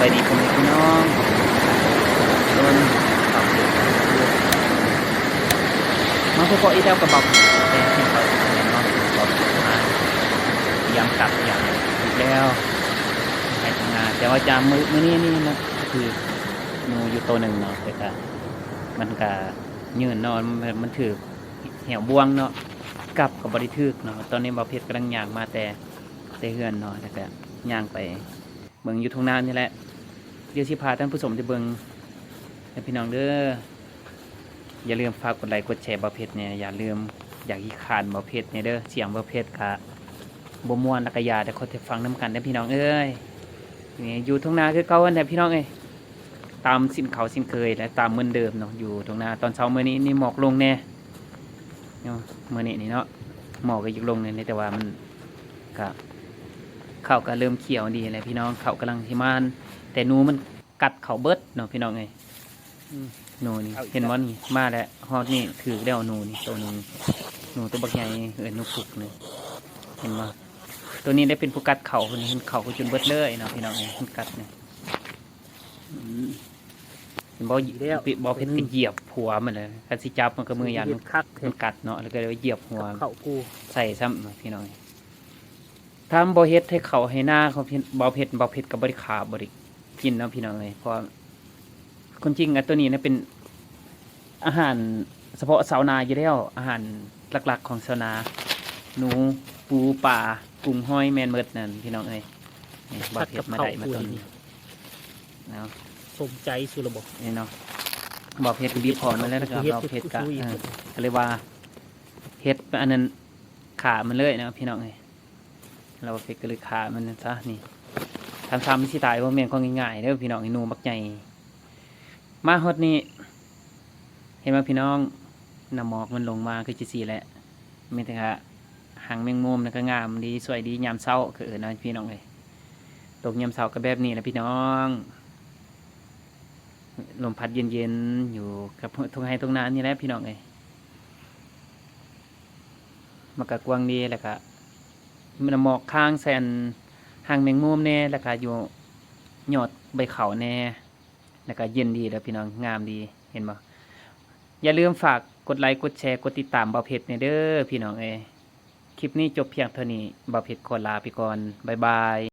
ສະບາຍດີພໍ່ແມ່ພີ່ນ້ອງ ເບິ່ງ ມາພົບພໍ້ອີກແລ້ວກັບບ່າວແພດ ແຕ່ເຊັ່ນເກົ່າເຊັ່ນເຄີຍເນາະ ກໍມາຢາມກັບຢາມອີກແລ້ວ ໄຮ່ທຳງານ ແຕ່ວ່າຈາກມື້ ມື້ນີ້ນີ້ນະ ຄືໜູຢູ່ໂຕໜຶ່ງເນາະ ແຕ່ກະ ມັນກະຍື່ນເນາະ ມັນ ມັນຖືກແຫ້ວບ່ວງເນາະ ກັບກໍບໍ່ໄດ້ຖືກເນາະ. ຕອນນີ້ບ່າວເພັດກຳລັງຍ່າງມາແຕ່ ແຕ່ເຮືອນເນາະ ແລ້ວກະຍ່າງໄປ ເບິ່ງຢູ່ທົ່ງນານີ້ແຫຼະ ດຽວຊິພາທ່ານຜູ້ຊົມໄປເບິ່ງເດີພີ່ນ້ອງເດີ. ຢ່າລືມຝາກກົດໄລກົດແຊບ່າວເພັດແດ່ ຢ່າລືມ ຢ່າຂີ້ຄ້ານບ່າວເພັດແດ່ເດີ. ສຽງບ່າວເພັດກະບໍ່ມ່ວນ ແລ້ວກະຢ່າ ດຽວຄ່ອຍໄປຟັງນຳກັນເດີພີ່ນ້ອງເອີຍ. ນີ້ຢູ່ທົ່ງນາຄືເກົ່າຫັ້ນແຫຼະພີ່ນ້ອງເອີຍ ຕາມເຊັ່ນເກົ່າເຊັ່ນເຄີຍ ແລະ ຕາມເໝືອນເດີມເນາະ ຢູ່ທົ່ງນາ. ຕອນເຊົ້າມື້ນີ້ນີ້ໝອກລົງແດ່ ເນາະ ມື້ນີ້ນີ້ເນາະ ໝອກກໍຢາກລົງແດ່ ແຕ່ວ່າມັນກະ ເຂົ້າກໍເລີ່ມຂຽວດີແລ້ວພີ່ນ້ອງ ເຂົ້າກຳລັງຊິມານ ແຕ່ໜູມັນກັດເຂົ້າເບິດເນາະພີ່ນ້ອງເອີຍ. ອືມ ໜູນີ້ ເອົາອີກ ເຫັນບໍ່ນີ້ ມາແລ້ວ ຮອດນີ້ຖືກແລ້ວໜູນີ້ ໂຕໜຶ່ງ ໜູໂຕບັກໃຫຍ່ ເອີ້ນໜູພຸກນີ້ ເຫັນບໍ່? ໂຕນີ້ໄດ້ເປັນຜູ້ກັດເຂົ້າ ເພິ່ນເຫັນເຂົ້າເພິ່ນຈົນເບິດເລີຍເນາະພີ່ນ້ອງເອີຍ ມັນກັດນີ້. ອືມ ເຫັນບໍ່? ດີແລ້ວ ບໍ່ເປັນກະຢຽບຫົວມັນແຫຼະ ຄັນຊິຈັບມັນກໍມືຢ້ານມັນກັດເນາະ ແລ້ວກໍຢຽບຫົວ ເຂົ້າກູ ໃສ່ຊ້ຳພີ່ນ້ອງ. ຖ້າບໍ່ເຮັດໃຫ້ເຂົ້າໃຫ້ນາຂອງເພັດ ບໍ່ເຮັດ ບໍ່ເຮັດກໍບໍ່ໄດ້ຂາ ບໍ່ໄດ້ກິນເນາະພີ່ນ້ອງເອີຍ. ເພາະວ່າ ຄວາມຈິງ ອັນໂຕນີ້ນະເປັນອາຫານສະເພາະຊາວນາຢູ່ແລ້ວ ອາຫານຫຼັກໆຂອງຊາວນາ ໜູ ປູ ປາ ກຸ້ງ ຫອຍ ແມ່ນໝົດນັ້ນພີ່ນ້ອງເອີຍ. ນີ້ບ່າວເພັດມາໄດ້ມາຕົວນີ້ເນາະ ສົມໃຈສຸດລະບໍ ນີ້ເນາະ. ບ່າວເພັດກໍບີບຂອງມາແລ້ວ ແລ້ວກໍບ່າວເພັດກໍ ເອີ ກໍເລີຍວ່າເຮັດອັນນັ້ນຂ້າມັນເລີຍເນາະພີ່ນ້ອງເອີຍ. ລາວເພັດກໍເລີຍຂ້າມັນຊະນີ້ ທຳຊ້ຳຊິຕາຍ ບໍ່ແມ່ນຂອງງ່າຍໆເດີພີ່ນ້ອງ ໜູບັກໃຫຍ່. ມາຮອດນີ້ ເຫັນບໍ່ພີ່ນ້ອງ ນ້ຳໝອກມັນລົງມາຄືຈັ່ງຊີ້ແຫຼະ ມີແຕ່ຫາງແມງມຸມ ແລ້ວກໍງາມດີ ສວຍດີຍາມເຊົ້າ ຄືເອີ້ນເນາະພີ່ນ້ອງເອີຍ. ຕົກຍາມເຊົ້າກໍແບບນີ້ແຫຼະພີ່ນ້ອງ ລົມພັດເຢັນໆ ຢູ່ກັບທົ່ງໄຮ່ທົ່ງນານີ້ແຫຼະພີ່ນ້ອງເອີຍ. ມັນກະກວ້າງດີ ແລ້ວກະ ນ້ຳໝອກຄ້າງໃສ່ອັນຫາງແມງມຸມແດ່ ແລ້ວກະຢູ່ຍອດໃບເຂົ້າແດ່ ແລ້ວກະເຢັນດີເດີພີ່ນ້ອງ ງາມດີ ເຫັນບໍ່? ຢ່າລືມຝາກກົດໄລ ກົດແຊ ກົດຕິດຕາມບ່າວເພັດແດ່ເດີພີ່ນ້ອງເອີຍ. ຄລິບນີ້ຈົບພຽງເທົ່ານີ້ ບ່າວເພັດຂໍລາໄປກ່ອນ ບາຍບາຍ.